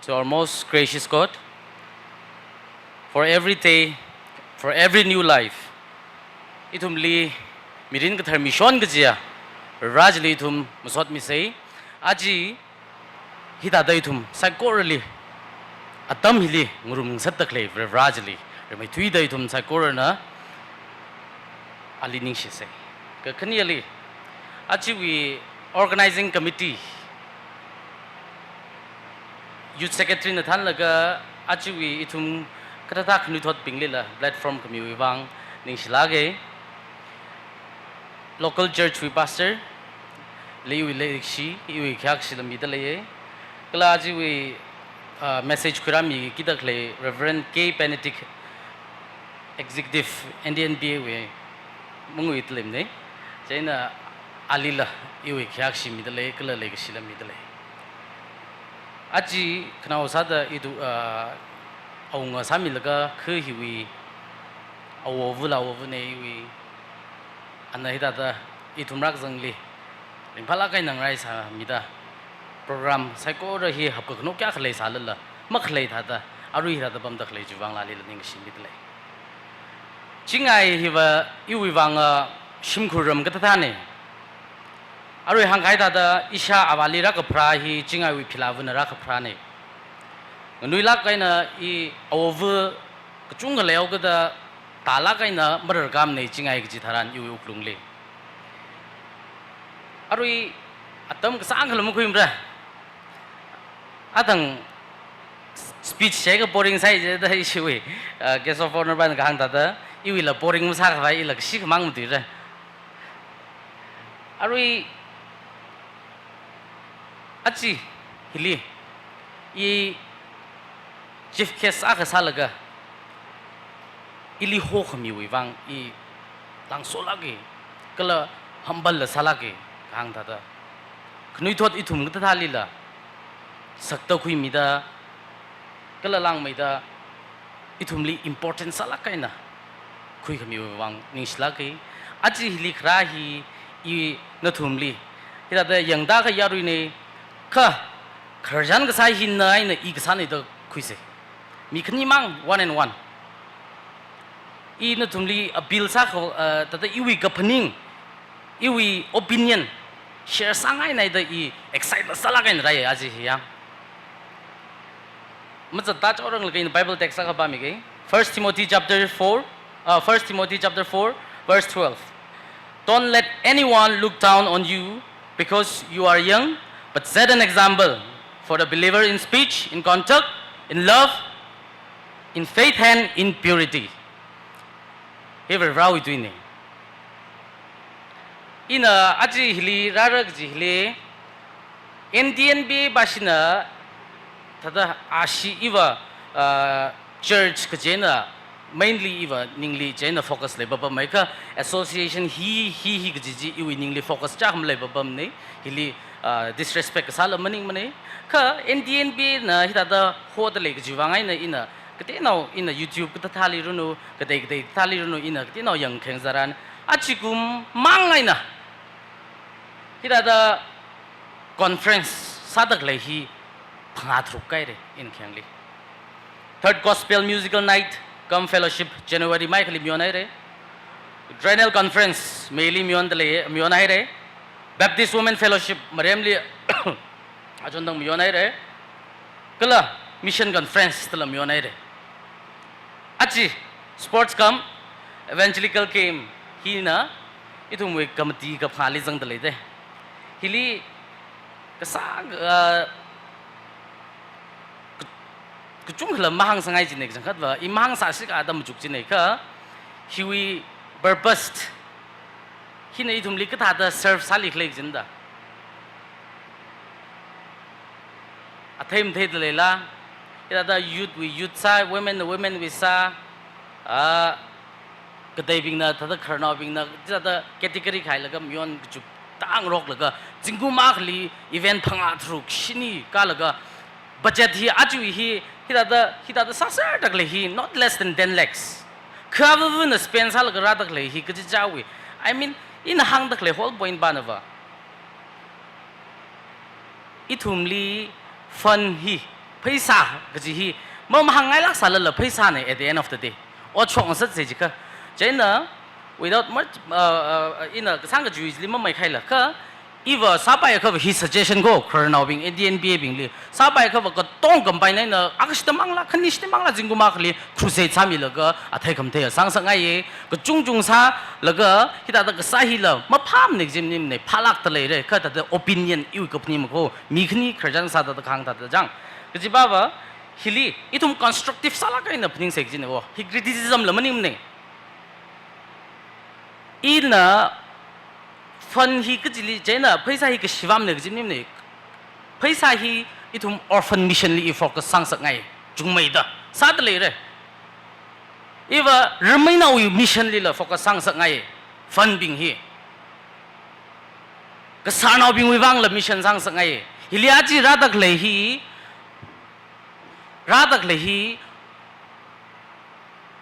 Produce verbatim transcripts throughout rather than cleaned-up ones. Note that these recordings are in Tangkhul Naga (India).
To our most gracious God, for every day, for every new life, ithumli mirin kathar mishon kajiya Vareli ithum masot misei. Aja hithāda ithum saikorali atam hili ngarumngasakda khalei Vareli rimeithuida ithum saikorana ali ningshisei. Kakhaneli, ajawui organizing committee, youth secretary na thānlaga ajawui ithum kathāda khanuithotbinglila platform khamiwui vang ningshilāka. Local church wui pastor, leiwui leikashi, iwui khayākashila mida leiya. Kala ajawui, ah, message khuirāmikida khalei Reverend K Benedict, Executive N D N B A wui mungwui thalemna. Chieina alila iwui khayākashi mida lei, kala leikashila mida lei. Aja khanao sāda ithum, ah, awunga sāmilaga kha hiwui awo avula awo avana iwui, ana hithāda ithum rākazangli ringphālāk eina ngarai sāmida, program saikora hi hapkakhanok kayākha leisālala makhalei thāda, arui hithāda pamda khalei chiwui vangla alila ningshimida lei. Chingai hiva iwui vang, ah, shimkhur ram kathāthāna. Arui hāngkahai thāda ishāvāli rākapharā hi Chingaiwui philāvana rākapharāna. Nganuilāk eina i awo ava kachungkha leihaokida tālāk eina mararkāmana Chingai kaji tharan iwui wuklungli. Arui atam kasāngkhala makhuimara. Athang speech sāakha boring sāi jida ishiwui, uh, guest of honour pana kahāng thāda, iwuila boring masākhavai ila kashi khamang matuira. Arui aja hili i chief guest akha sālaga ili hokhamiwui vang i langsolāka, kala humble la sālāka, kahāng thāda. Khanuithot ithum kathāthālila sakta khuimida, kala langmeida, ithumli important sālāk eina khuikhamiwui vang ningshilāka. Aja hili kharā hi i nathumli hithāda yangda kha yaruina, kha khararchan kasā hina eina i kasāna da khuisei. Mi khanimang, one and one. I nathumli appeal sākha, uh, thāda iwui kaphaning, iwui opinion share sāngaina da i excite sālāk eina rāya aja hi ya. Mazatda chao rānglaga ina Bible text akha pāmika. First Timothy chapter four, uh, First Timothy chapter four, verse twelve. "Don't let anyone look down on you because you are young, but set an example for the believer in speech, in conduct, in love, in faith, and in purity." Hi Varewui tuina. Ina aja hili rāra kaji hili, N D N B A pāshina thāda ashi iva, ah, church kaji eina, mainly iva ningli chieina focus leipapamei kha, association hi, hi, hi kaji chi iwui ningli focus chākha maleipapamana, hili, ah, disrespect kasāla maningmana. Kha N D N B A na hithāda hoda lei kajiwui vang eina ina kateonao ina YouTube kathāthāli ranu, katei katei kathāli ranu ina kateonao yangkheng zaran, achikum mang eina hithāda conference sāda khalei hi phangā tharuk kahaira ina khengli. Third Gospel Musical Night cum Fellowship January mai akhali mayonhaira. Triennial Conference May li mayonda lei, mayonhaira. Baptist Women Fellowship Maremli achondang mayonhaira. Kala Mission Conference thāla mayonhaira. Aja sports cum evangelical camp hina ithumwui committee kaphāli zangda leida. Hili kasā, ah, ka-, kachungkhala mahāngsāngai jina, kachangkhatva i mahāngsāsi kathāda machuk jina kha, hiwui purpose hina ithumli kathāda serve sālikhala kajina da. Athei matheida leila, hithāda youth wui youth sā, women na women wui sā, ah, kateibingna, thāda khararnaobingna, thāda category khailaga mayon kachup tāngaroklaga, zingkum akhali event phangā tharuk shini kālaga, budget hi aja hi, hithāda, hithāda sāserda khalei hi, not less than ten lakhs. Kha avāvana spend sālaga rāda khalei hi kachichāwui. I mean, ina hāngda khalei whole point panava, ithumli fund hi Pheisā kaji hi, mamahāngngailāksālala pheisāna at the end of the day. Ot shokngasaksa jiakha. Chieina, without much, uh, uh, ina kasāng kajiwui chili mamaikhaila kha, iva sāpaiakhava hi suggestion ko, khararnaobing, A D N B A bingli. Sāpaiakhava katong combine eina, akha shida manglā, khani shida manglā zingkum akhali crusade sāmilaga, athei khamathei sāngasakngaiya, kachungchung sālaga, hithāda kasā hila, maphāmana kaji maningmana, phālākda leira, kha thāda opinion, iwui kaphaning ko, mi khani khararchan sāda thāda kahāng thāda chang. Kajiva va, hili, ithum constructive sālāk eina phaningsei kajina ko, hi criticism la maningmana. Ina fund hi kachili, chieina pheisā hi kashi vāmana kaji maningmana. Pheisā hi ithum orphan mission li i focus sāngasakngai, chungmeida. Sāda leira. Iva rameinaowui mission lila focus sāngasakngai, fund bing hi. Kasarnaobingwui vangla mission sāngasakngai. Hili aja rāda khalei hi, rāda khalei hi,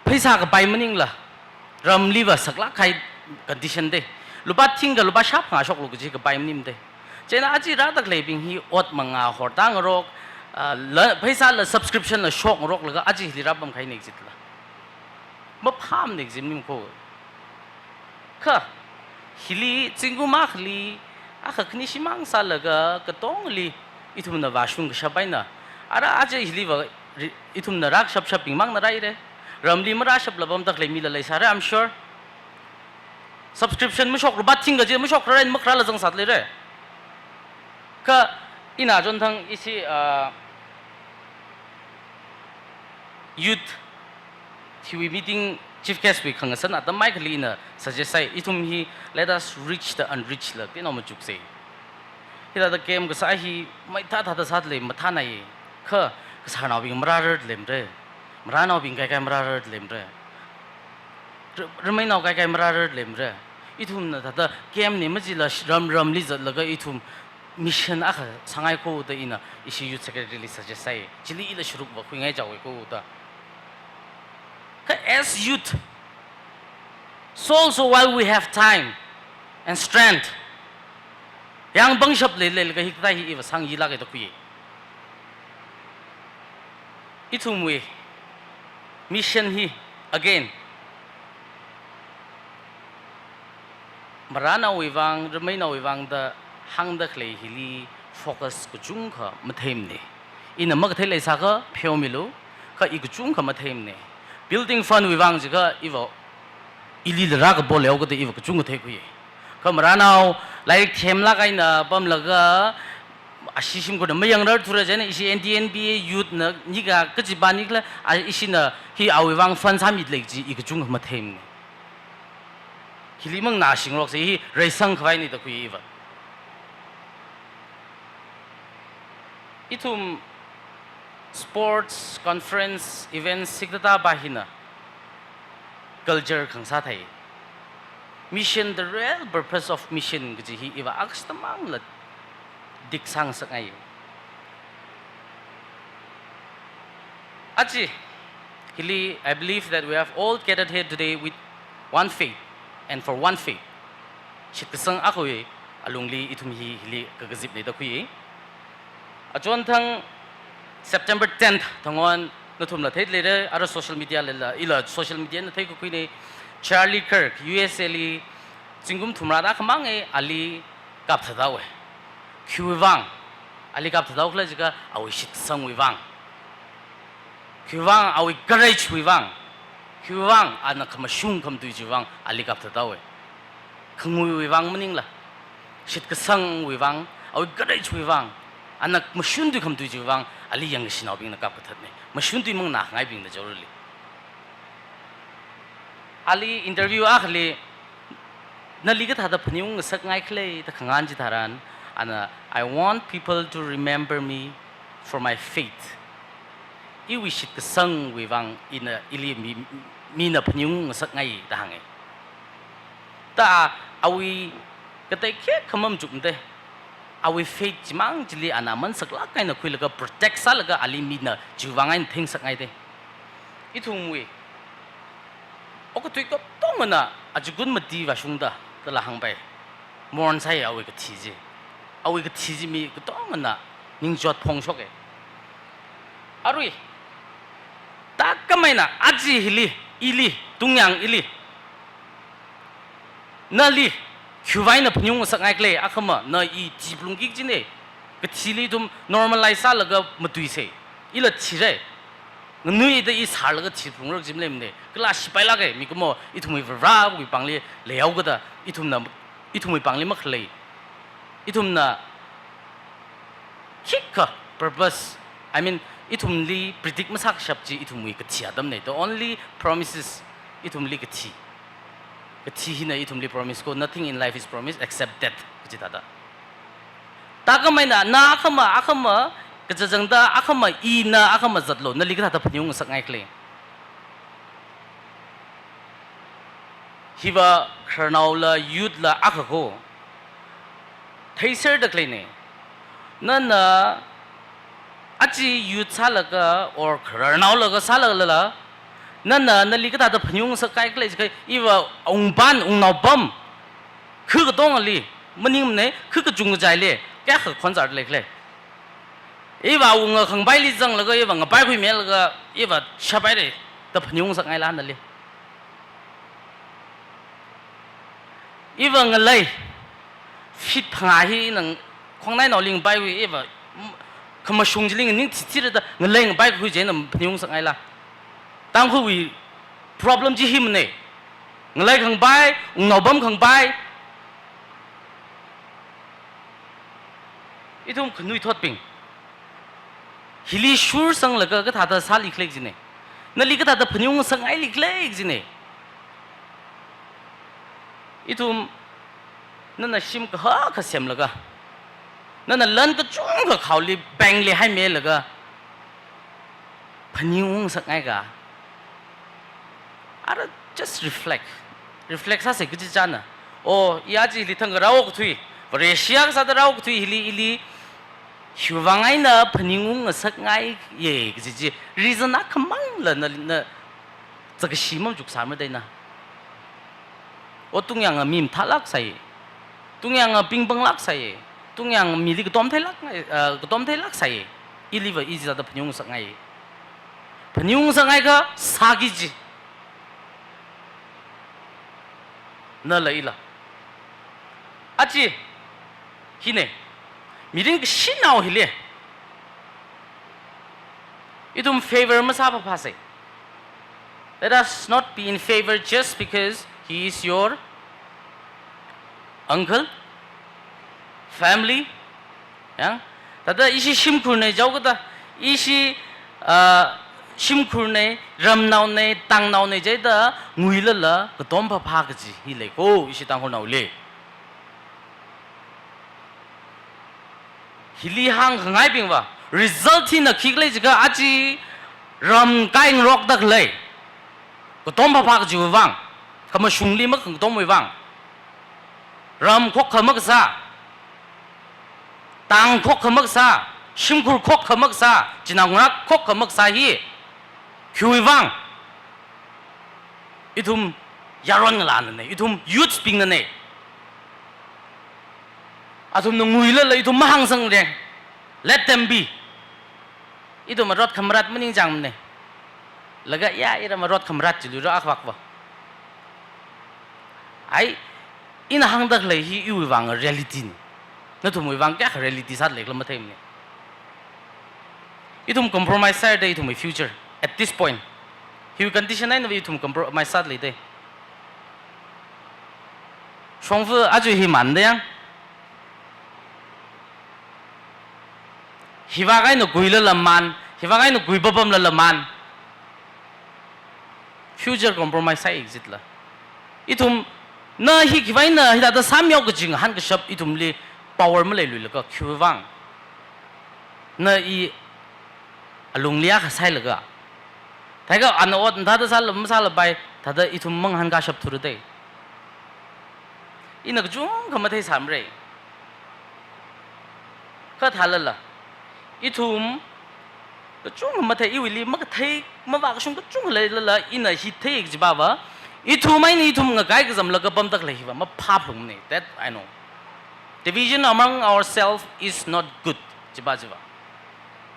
pheisā kapai maningla, ramliva saklāk kahai condition da. Lupā thingkha lupā shāphangā shoklu kaji kapai maningmana da. Chieina aja rāda khaleibing hi ot mangā hortāngarok, ah, la, pheisāla subscription la shokngaroklaga aja hili rāpamkahaina kajila. Maphāmana kaji maning ko. Kha, hili zingkum akhali, akha khani shimang sālaga, katongali, ithumna vāshung kashap eina. Ara aja hiliva, ri-, ithumna rākashap shapbing mangna rāhaira. Ramli marāshapla pamda khalei mila leisāra, I'm sure. Subscription mashok, lupā thingkha chi mashokrara, makharāla zangsāda leira. Kha, ina chonthang ishi, ah, youth hiwui meeting chief guest wui khangasan atam mai khalina suggest sāi, ithum hi let us reach the unreached la, tino machuksei. Hithāda camp kasā hi maithā thāda sāda lei mathānai, kha kasarnaobing marārarda leimara, marānaobing kaikai marārarda leimara, ra-, rameinao kaikai marārarda leimara. Ithumna thāda camp na majila sh-, ram ramli zatlaga ithum mission akha sāngai ko da ina ishi youth secretary li suggest sāi. Chili ila sharuk vākhuingai chaowei ko da. Kha as youth, so also while we have time and strength, yāng pangshap leilei laga hikathā hi iva sāngyilāka da khui. Ithumwui mission hi, again, marānaowui vang, rameinaowui vang da hāngda khalei hili focus kachungkha matheimana. Ina makathei leisākha pheomilu, kha i kachungkha matheimana. Building fund wui vang jiakha iva ili lara kapo leo kada iva kachungkha theikhui. Kha marānao lairik themlāk eina pamlaga, ashi shimkhurna mayangrarthura chieina ishi N D N B A youth na nika kajipa nikhala, a, ishina hi awui vang fund sāmida lei kaji i kachungkha matheimana. Hili mang nashingloksei, hi reisang khavaina da khui iva. Ithum sports, conference, events, hikathāpa hina culture khangasā thei. Mission, the real purpose of mission kaji hi iva akshtamangla dik sāngasakngai. Aja, hili, I believe that we have all gathered here today with one faith and for one faith. Shitkasang akhawui alungli ithum hi hili kakazipna da khui. Achonthang September tenth thang on nathumla theida leira, ara social media lila, ila social media na theikakhuina, Charlie Kirk, U S A li zingkum thumrāda akhamang e, ali kapthathaowa. Khiwui vang ali kapthathao khala jiakha awui shitkasangwui vang. Khiwui vang, awui courage wui vang. Khiwui vang, ana khamashung khamatui chiwui vang ali kapthathaowa. Khanguiwui vang maningla, shitkasangwui vang, awui courage wui vang, ana mashuntui khamatui chiwui vang, ali yangkashinaobingna kapkathatna. Mashuntui mang nakhangaibingna jorali. Ali interview akhali, nali kathāda phaningung ngasakngai khala da khangahān chitharan, ana, "I want people to remember me for my faith." Iwui shitkasangwui vang ina ili mi, mina phaningung ngasakngai da hānga. Ta awui katei khikha machukmada. Awui faith chimang chili ana aman saklāk eina khuilaga protect sālaga ali mina chiwui vang eina thengsakngai da. Ithumwui okathui katongana achikun mati vāshungda, dala hāngpai. Mourn sāi awui kathi chi. Awui kathi chi mi katongana ningchot phongshoka. Arui, takam eina aja hili, ili, tungyāng ili, nali khiwuivang eina phaningung ngasakngai khala, akhama, na i thi phalungki kajina. Kathili ithum normalize sālaga matuisa. Ila thira. Nganuida i sārlaga thi phalungra kaji maleimana. Kala shipailāka, mikumo ithumwui Varewui pāngli leihaokida, ithumna, ithumwui pāngli makhalei. Ithumna khikha purpose, I mean, ithumli predict masākashap chi ithumwui kathi atamna. The only promises ithumli kathi. Kathi hina ithumli promise ko, nothing in life is promised except death, kaji thāda. Takam eina, na akhama, akhama, kachangchangda akhama, ina akhama zatlo, nali kathāda phaningung ngasakngai khala. Hiva khararnaola, youth la akha ko. Theiserda khaleina. Nana aja youth sālaga or khararnaolaga sālagala, nana nali kathāda phaningung ngasakngai khala jiakha, iva ungpam, ungnao pam, khu katongali maningmana, khu kachungkha kajaili, kayākha khon zārda lei khala. Iva unga khangpaili zanglaga, iva ngapai khuimilaga, iva shapaira da phaningung ngasakngaila nali. Iva ngalei feet phangā hi nang khongnainaoli ngapaiwui, iva, mm, khamashung chili nganingthithira da ngalei ngapai khui chieina phaningung ngasakngaila. Tangkhulwui problem chi himana. Ngalei khangpai, ungnao pam khangpai. Ithum khanuithotbing hili shursanglaga kathāda sāli khala kajina. Nali kathāda phaningung ngasakngaili khala kajina. Ithum, nana shim kahaka semlaga, nana lan kachungkha khaoli bankli haimilaga, phaningung ngasakngai ka. Ara just reflect. Reflect sāsa kachichāna. Oh, i aja hili thangkha rāokathui, Vareshi akha sāda rāokathui hili ili khiwuivang eina phaningung ngasakngaiya kaji chi reason akhamangla na, na zakkashi machuk sāmara da ina. O, tungyānga mi mathālāk sāi. Tungyānga pingpanglāk sāi. Tungyānga mili katom theilāk ngai, ah, katom theilāk sāi. Iliva i chithāda phaningung ngasakngai. Phaningung ngasakngai kasā kaji. Nala ila. Aja hina. Mirin kashinao hili ithum favor masāphaphāsa. Let us not be in favor just because he is your uncle, family. Yang, thāda ishi shimkhurna jihaokida, ishi, ah, shimkhurna, ramnaona, tangnaona jida nguilala katom phaphā kaji hi lei ko, ishi Tangkhulnaoli. Hili hāngkhangaibingva, result hina khikhala jiakha aja ram kaingarokda khalei, katom phaphā kajiwui vang, khamashungli makhangatomwui vang, ram khokkha makasā, tang khokkha makasā, shimkhur khokkha makasā, chinaongarā khokkha makasā hi khiwui vang? Ithum yaron ngalānana, ithum youths bingnana. Athumna nguilala ithum mahāngsangre. Let them be. Ithum marot khamarat maningchāngmana. Laga ya, ira marot khamarat chiluira akhavakva. Ai, ina hāngda khalei hi iwui vang reality na. Nathumwui vang kayākha reality sāda lei khala matheimana. Ithum compromise sāhaida ithumwui future at this point. Hiwui condition einava ithum compromise sāda lei da. Shongfa aja hi mānda yang. Hivak eina guilala mān, hivak eina gui papamlala mān. Future compromise sāi exit la. Ithum, na hi khiwuivang eina hithāda sāmihao kaji ngahānkashap ithumli power maleiluilaga khiwui vang? Na i alungli akha sāhailaga, thākha ana ot thāda sāla masālapai, thāda ithum mangahānkashap thura da. Ina kachungkha matheisāmara. Kha thālala, ithum kachungkha mathei, iwuili makathei, mavākashung kachungkha leilala, ina hi thei kajipava, ithum eina ithum ngakai kazamlaga pamda khalei hiva maphāphungmana. That I know. Division among ourselves is not good, jipa jiva.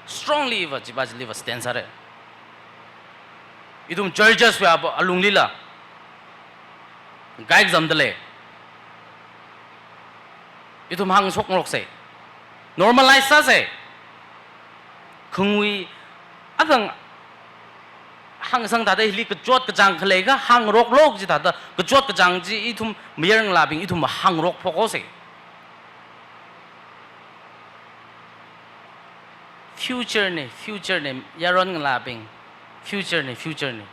strongly va, chiva chiliva stand sāra. Ithum churches wui alunglila kaikzamda lei. Ithum hāngshokngaroksa. Normalize sāsa. Khangui, akha hāngsang thāda hili kachot kachāng khalei kahāngroklu jida thāda, kachot kachāng chi ithum mayarngalābing ithum hāngrok phokhaosa. Future na, future na, yaron ngalābing. Future na, future na.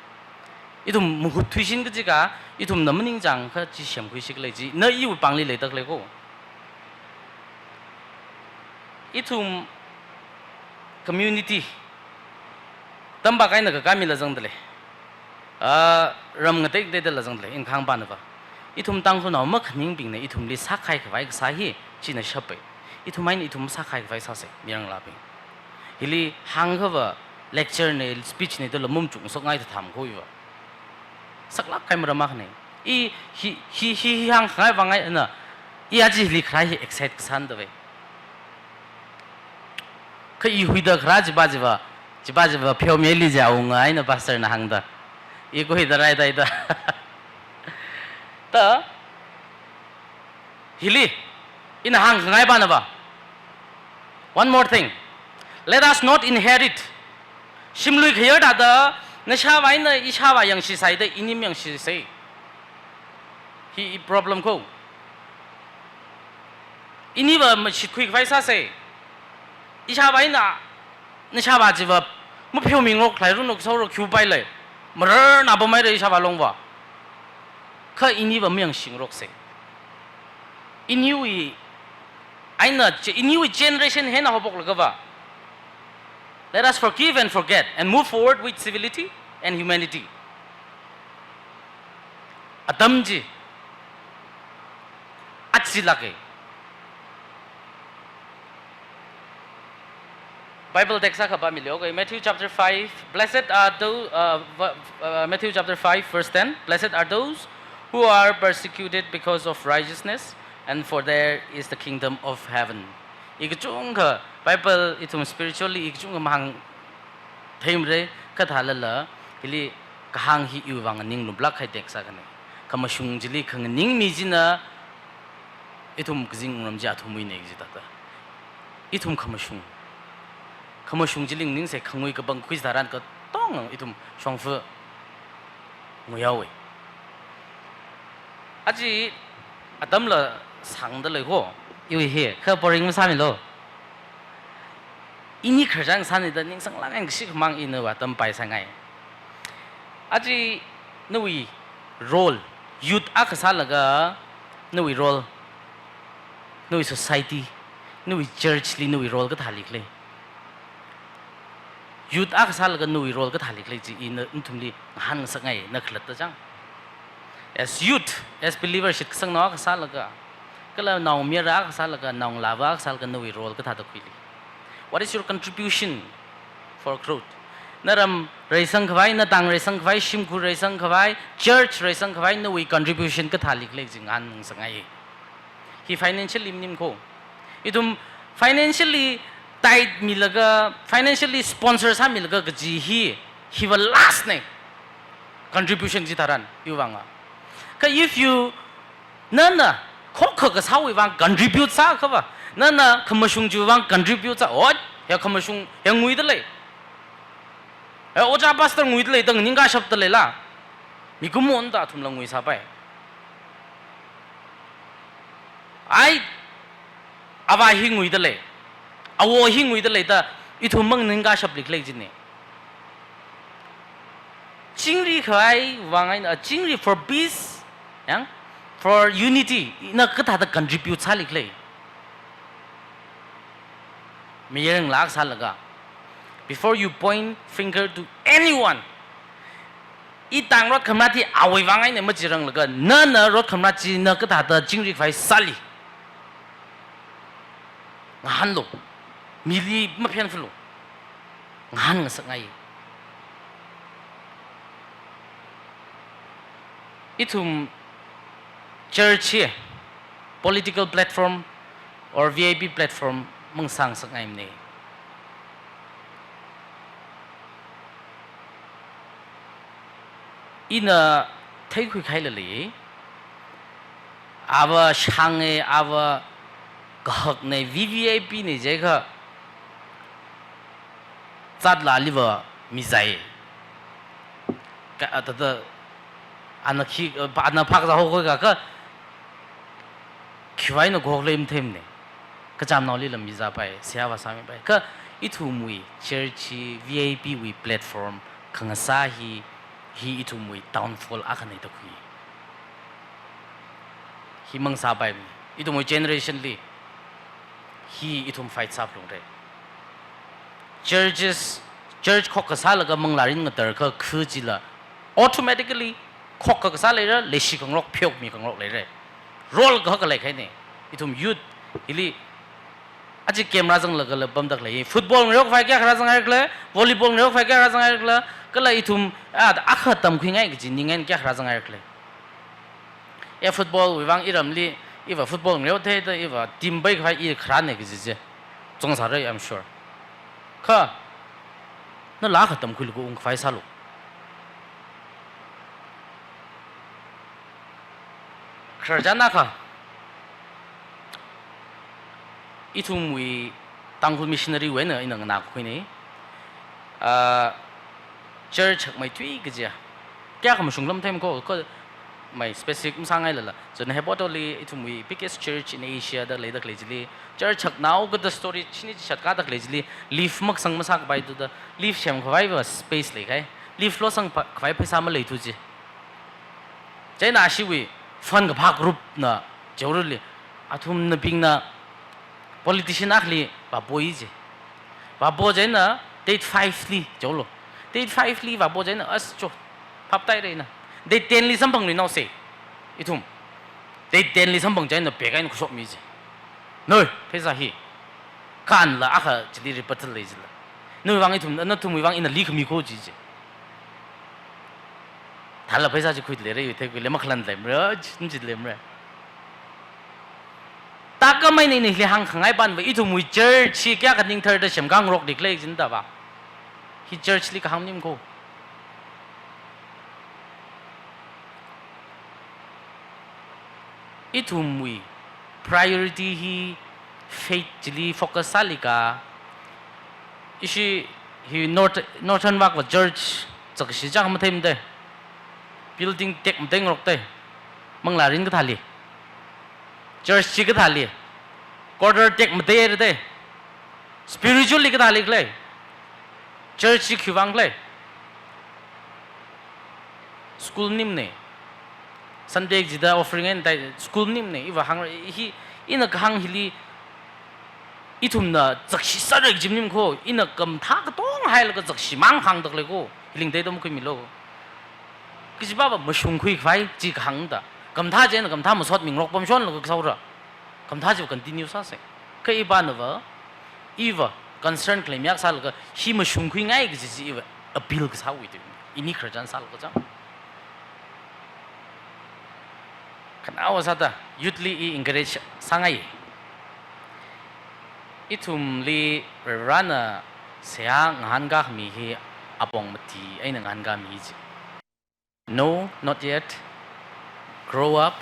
Ithum mahut thuishin kajikha, ithumna maningchāngkha chi semkhuishi khalei chi, na iwui pāngli leida khalei ko. Ithum community, tampak eina kakamila zangda lei. Ah, ram ngatei ngateidala zangda lei, ina kahāng pānava. Ithum Tangkhulnao makhaningbingna ithumli sākahai khavai kasā hi, china shapa. Ithum eina ithum sākahai khavai sāsa, mayarngalābing. Hili hāngkhava lecture na, speech na dala mumchuk sokngai da thāmkhuiva. Saklāk kahai maram akhana. I hi, hi, hi, hi hāngkhangai vāngai na, i aja hili kharā hi excite kasāna da vai. Kha i huida kharā chiva chiva, chiva chiva pheomihaili jihaonga eina pastor na hāngda. I khuida rai daida. Ta, hili, ina hāngkhangai pānava. One more thing. Let us not inherit. Shimlui khayar thāda, nashāvā eina ishāvā yangshisai da, ini mayangshisai. Hi i problem ko. Iniva mashitkhui khavai sāsa. Ishāvā eina, nashāvā chiva mapheomingarok khalei runu kasā ro khiupai lei. Mararna pamhaira ishāvā longva. Kha iniva mayangshingaroksa. Iniwui, eina che-, iniwui generation hi eina haophoklakhava, let us forgive and forget and move forward with civility and humanity. Atam chi achi lāka. Bible text akha pāmilu, okay? Matthew chapter five. Blessed are those, uh, va-, uh, Matthew chapter five, verse ten. "Blessed are those who are persecuted because of righteousness, and for there is the kingdom of heaven." I kachungkha, Bible ithum spiritually i kachungkha mahāngtheimara, kha thālala, hili kahāng hi iwui vāng ning lumlāk kahai text akhana. Khamashung chili khanganing mi china, ithum kazing wungram chi athumwuina jida thāda. Ithum khamashung. Khamashung chili nganingsa, khangui kapangkhui tharan katonga ithum shongfa nguihaowa. Aja atamla sāngda lei ko. Iwui hi, kha boring masāmilu. Ini khararchān sāni da ningsanglāk eina kashi khamang ina vātampaisangai. Aja nawui role, youth akha sālaga nawui role, nawui society, nawui church li nawui role kathāli khalei. Youth akha sālaga nawui role kathāli khalei chi ina nathumli ngahānngasakngai, na khalatta chang. As youth, as believer, shitkasangnao akha sālaga, kala naomayara akha sālaga, naongalāva akha sālaga nawui role kathāda khuili. What is your contribution for growth? Na ram reisang khavai, na tang reisang khavai, shimkhur reisang khavai, church reisang khavai, nawui contribution kathāli khalei chi ngahānngasakngai. Hi financially maning ko. Ithum financially tithe milaga, financially sponsor sāmilaga kaji hi, hiva last na. Contribution chitharan, iwui vānga. Kha if you, nana, khokha kasāwui vāng contribute sākhava, nana khamashung chiwui vāng contribute sā, ot, ya khamashung, ya nguida lei. Ya ojā pastor nguida lei, da nganingkashapda leila. Mikumo nda athumla nguisāpai. Ai, avā hi nguida lei, awo hi nguida lei da, ithum manganingkashapli khalei china. Chingri khavai vāng eina, chingri for peace, yang, for unity, ina kathāda contribute sāli khalei. Mayarngalā akha sālaga, before you point finger to anyone, i tang rot khamrat hi awui vāng eina machiranglaga, nana rot khamrat chi na kathāda chingri khavai sāli. Ngahānlu. Mili maphenfalu. Ngahānngasakngai. Ithum church hi political platform or V I P platform mangasāngasakngaimana. Ina theikhui khailala, ava shānge, ava kahakne, V V I P ne jiakha, zatla aliva mizai. Ka, a, thāda, ana khi, a, ana phak zāhaokha kha, khiwui eina kahok lei matheimane. Kachamnaolila mizāpai, seihā vāsāmipai. Kha ithumwui church hi V I P wui platform khangasā hi, hi ithumwui downfall akhane da khui. Hi mang sāpaimane. Ithumwui generation li hi ithum fight sāphalungra. Churches, church khokkha sālaga manglārin ngatar kha khu chila automatically khokkha kasā leira, leishi khangarok, pheomi khangarok leira. Role kahak leikahaine. Ithum youth hili aja camera zanglagala pamda khalei. Football ngareokhavai kayākha rāzanghaira khala, volleyball ngareokhavai kayākha rāzanghaira khala, kala ithum, a, akha tamkhuingai kaji ning eina kayākha rāzanghaira khala. E, football wuivang iramli, iva football ngareotheida, iva team paikhavai i kharāne kaji chi. Chongsāra, I'm sure. Kha, nala akha tamkhuilaga ungkhavai sālu. Khararchan akha, ithumwui Tangkhul missionary wui eina ina nganākakhuine. Ah, church hakmeithui kajiya. Kayākha mashungla matheimane ko, kha mai specific masāngailala. Chieina Hepodoli ithumwui biggest church in Asia da leida khalei chili, church haknao kata story chini chishat kāda khalei chili, lift makasang masākapai thuda, lift semkhavaiva space leikahai. Lift losang pa, khavai pheisā maleithu chi. Chieina ashiwui fund kaphā groupna chaorali, athumnabingna politician akhali vāpoi chi. Vāpo chieina date five li chaolu. Date five li vāpo chieina as cho, phaptaira ina. Date ten li samphangluinaosa. Ithum. Date ten li samphang chieina pek eina khuishokmi chi. Noi, pheisā hi. Kha anla akha chili rebuttal lei chila. Nawui vang ithum, nathumwui vang ina likhami ko chi chi. Thāla pheisā chi khuida leira, yu thei khuila makhalan leimara, chi, chi leimara. Thākhamei eina hili hāngkhangai panva ithumwui church hi kayākha ningtharda semkhangarok leikhala jida va. Hi church li kahāng maning ko. Ithumwui priority hi faith chili focus sālikha, ishi hi North, Northern Vak va church zakshi chak matheimada. Building tekmateingarokta. Manglārin kathāli. Church chi kathāli. Quarter tekmateirada. Spiritually kathālikhala. Church chi khiwui vangkhala. School maningmane. Sunday jida offering eina tai school maningmane. Iva hāngra hi, ina kahāng hili ithumna zakshi sāra kaji maning ko, ina khamathā katonga hailaga zakshimang hāngda khalei ko, hi lingdei dom khuimilu. Kajiva va mashungkhuikhavai chi kahāngda. Khamathā chieina khamathā masot mingarok pamshonlaga kasāra. Khamathā chiva continue sāsa. Kha ipanava, iva concern khalei mi akha sālaga, hi mashungkhuingai kaji chi iva appeal kasāwui tu. Ini khararchan sālaga chang. Khanaowa sāda, youth li i encourage sāngai. Ithumli Varivarana seihā ngahānkāmi hi apong mati eina ngahānkāmi chi. No, not yet. Grow up,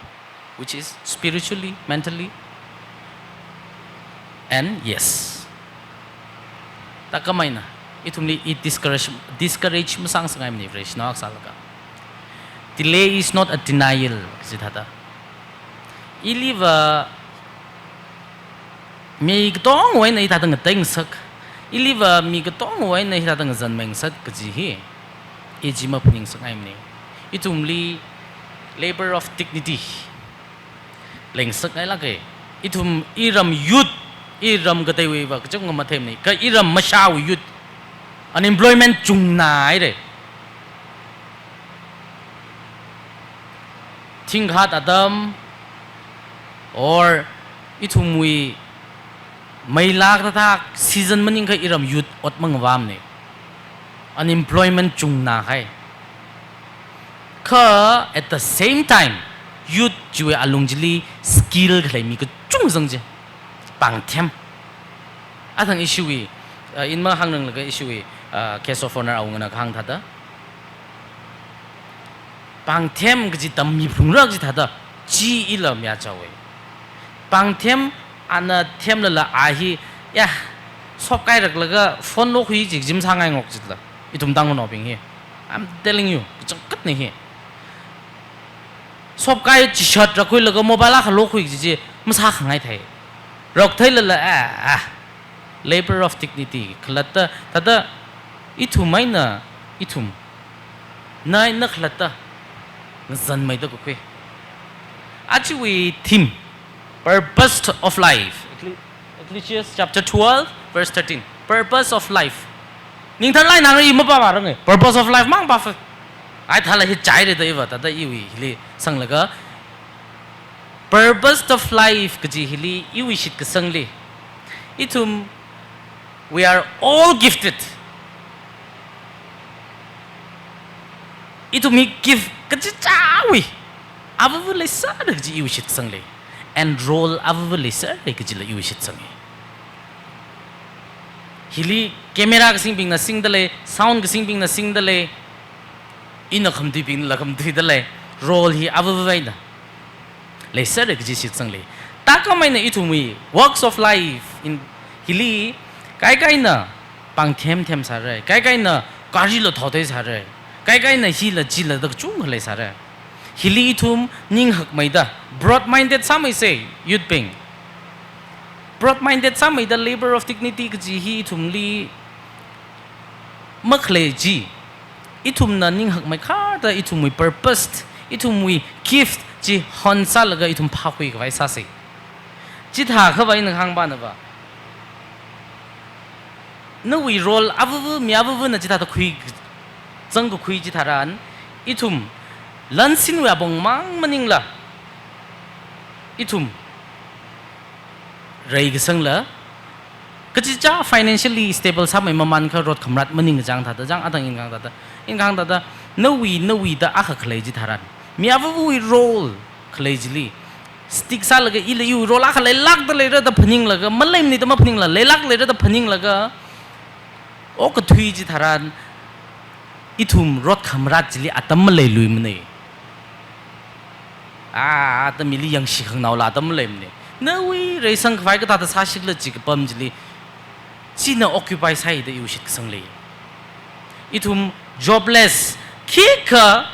which is spiritually, mentally, and yes. Thākhamei eina, ithumli i discourage, discourage masāngasakngaimane, Vareshi nao akha sālaga. Delay is not a denial, kaji thāda. Iliva mi katongawui eina hithāda ngateingasak, iliva mi katongawui eina hithāda ngazanmeingasak kaji hi, i chi maphaningsakngaimane. Ithumli labor of dignity leingasakngailāka. Ithum iram youth, iram kateiwuiva kachungkha matheimane. Kha iram mashāwui youth unemployment chungnahaira. Thingkhat atam or ithumwui meilak thāthak season maningakha iram youth ot mangavāmane. Unemployment chungnahai. Kha at the same time, youth chiwui alung chili skill khalei mi kachungkha zang chi. Pāngthem. Athang ishiwui, uh, in mahāngnanglaga ishiwui, uh, guest of honour awungana kahāng thāda. Pāngthem kaji tammi phalungra kaji thāda, chi ila mayāchaowe. Pāngthem ana themlala a hi, ya, sopkairak laga phone lokhui chi jim sāngai ngok chitla. Ithum Tangkhulnaobing hi. I'm telling you, kachangkhatna hi. Sopkai chishat rakhuilaga mobile akha lokhui chi chi, masākhangai thai. Roktheilala, ah, ah. Labor of dignity, khalatta, thāda, ithum eina, ithum. Na eina khalatta, ngazanmeida kakhui. Ajawui theme, purpose of life. Ecclesi-, Ecclesiastes chapter twelve, verse thirteen. Purpose of life. Ningthanlai nang ri mapāpārange. Purpose of life mang pāfa. Ai thāla hi chairada iva, thāda iwui hili sanglaga. Purpose of life kaji hili iwui shitkasangli. Ithum, we are all gifted. Ithum hi gift kachichāwui avāva leisāra kaji iwui shitsangli. And role avāva leisāra kajila iwui shitsangi. Hili camera kasingbingna singdalei, sound kasingbingna singdalei, ina khamtuibingla khamtuidalei, role hi avāva eina leisāra kaji shitsangli. Tākam eina ithumwui works of life in hili, kaikaina pāngthem themsāra, kaikaina garila thaotheisāra, kaikaina hila chila da kachungkha leisāra. Hili ithum ninghakmeida, broad-minded sāmeisa, youth bing. Broad-minded sāmeida labor of dignity kaji hi ithumli makhalei chi, ithumna ninghakmeikharda ithumwui purpose, ithumwui gift chi hon sālaga ithum phākhui khavai sāsa. Chithākhavai ina hāngpana va. Nawui role avāva, mi avāvana chithāda khui, zangkakhui chitharan, ithum lansinwui apong mang maningla, ithum reikasangla, kachichā financially stable sāmei mamānkha rot khamrat maning kachang thāda, chang atang ina hāng thāda, ina hāng thāda, nawui, nawuida akha khalei chitharan, mi avāvawui role khalei chili, stick sālaga ila iwui role akha leilākda leira da phaninglaga, maleimanei da maphaningla, leilāk leira da phaninglaga, okathui chitharan, ithum rot khamrat chili atam maleiluimanei. Ah, atam hili yangshi khangnaola atam maleimanei. Nawui reisang khavai kathāda sāshikla chi kapam chili, china occupy sāi da iwui shitkasangli. Ithum jobless, khikha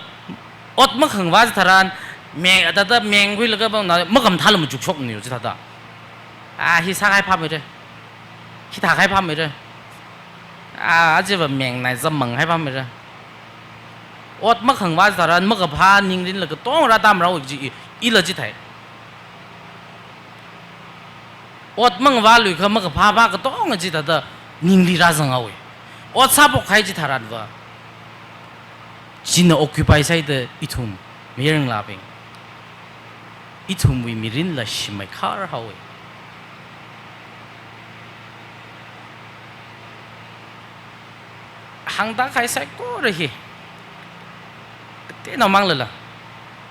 ot makhangavā chitharan, meng, thāda mengkhuilaga bangna, makamthāla machukshokmanei chithāda. Ah, hi sākahai phāmeira. Hithākahai phāmeira. Ah, aja va meng nai zammang hai phāmeira. Ot makhangavā chitharan makaphā ningrinla katonga rātamrao chi i, ila chithai. Ot mangavāluikha makaphā phā katonga chithāda ningli rāzanghaowe. Ot sāphokhai chitharan va, china occupy sāi da ithum mayarngalābing, ithumwui mirinla shimeikharhaowe. Hāngda kahai saikora hi, kateonao manglala,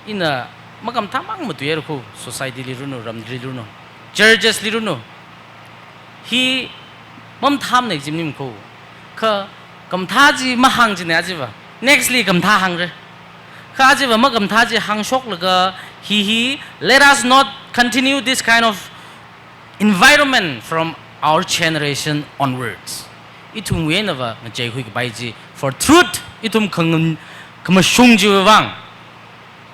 ina makamthā mang matuihaira kho, society li ranu, ramli ranu, churches li ranu. Hi mamathāmanei kaji maning kho. Kha kamathā chi mahāng jinei aja va. Next li kamathā hāngra. Kha aja va makathā chi hāngshoklaga hi hi, let us not continue this kind of environment from our generation onwards. Ithumwui eina va ngacheikhui kapai chi, for truth, ithum khangan khamashung chiwui vang,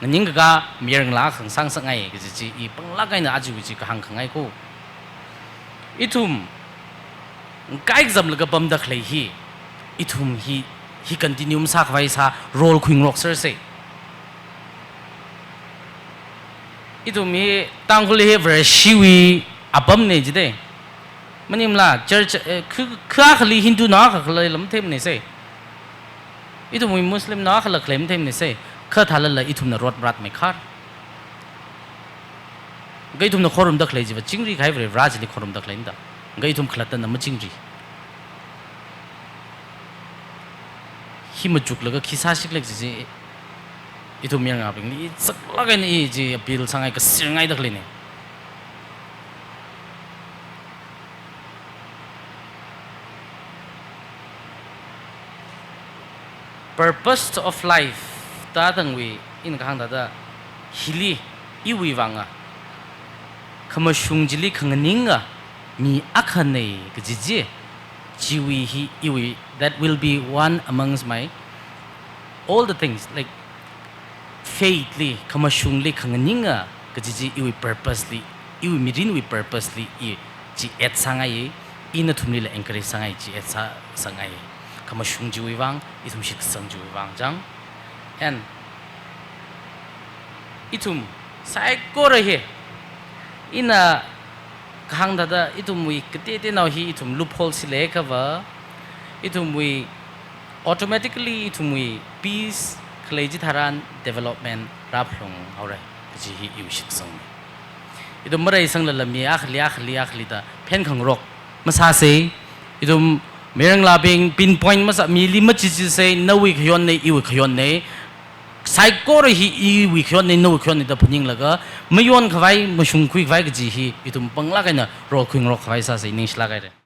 nganingkakā mayarngalā khangasang sāngai kaji chi, i panglāk eina ajawui chi kahāng khangai kho. Ithum kaikazamlaga pamda khalei hi, ithum hi, hi continue masākhavai sā role khuingaroksersa. Ithum hi Tangkhul hi Vareshiwui apamnei jidei. Maningmala, church, eh, khu, khu akhali Hindunao akha khalei lam themneisa. Ithumwui Muslimnao akhala khalei mathemneisa. Kha thālala ithumna rot maratmeikhar. Kha ithumna khorumda khalei chiva chingri kahai Varivara chili khorumda khaleina da. Kha ithum khalattana machingri. Hi machuklaga khi sāshikhala kaji chi, ithum mayarngalābingli i saklāk eina i chi appeal sāngai, kasirngaida khaleina. Purpose of life, tātangwui ina kahāng thāda, hili iwui vanga, khamashung chili khanganinga mi akhana kaji chi, chiwui hi iwui, that will be one amongst my, all the things, like, faith li, khamashungli khanganinga kaji chi iwui purpose li, iwui mirinwui purpose li i chi add sāngai, i nathumlila encourage sāngai, chi add sā, sāngai. Khamashung chiwui vang, ithum shitsang chiwui vang chang. And ithum saikora hi, ina kahāng thāda ithumwui kateoteonao hi ithum loophole si leiakhava, ithumwui automatically ithumwui peace khalei chitharan development rāphalung haora kaji hi iwui shitsangna. Ithum maraisangla lami akhali, akhali, akhali da phenkhangarok masāsa. Ithum miranglābing pinpoint masā, mili machichisei, nawui khayonna, iwui khayonna. Saikora hi iwui khayonna, nawui khayonna da phaninglaga, mayonkhavai, mashungkhuikhavai kaji hi ithum panglāk eina rokhuingarok khavai sāsa, ningshilāk haira.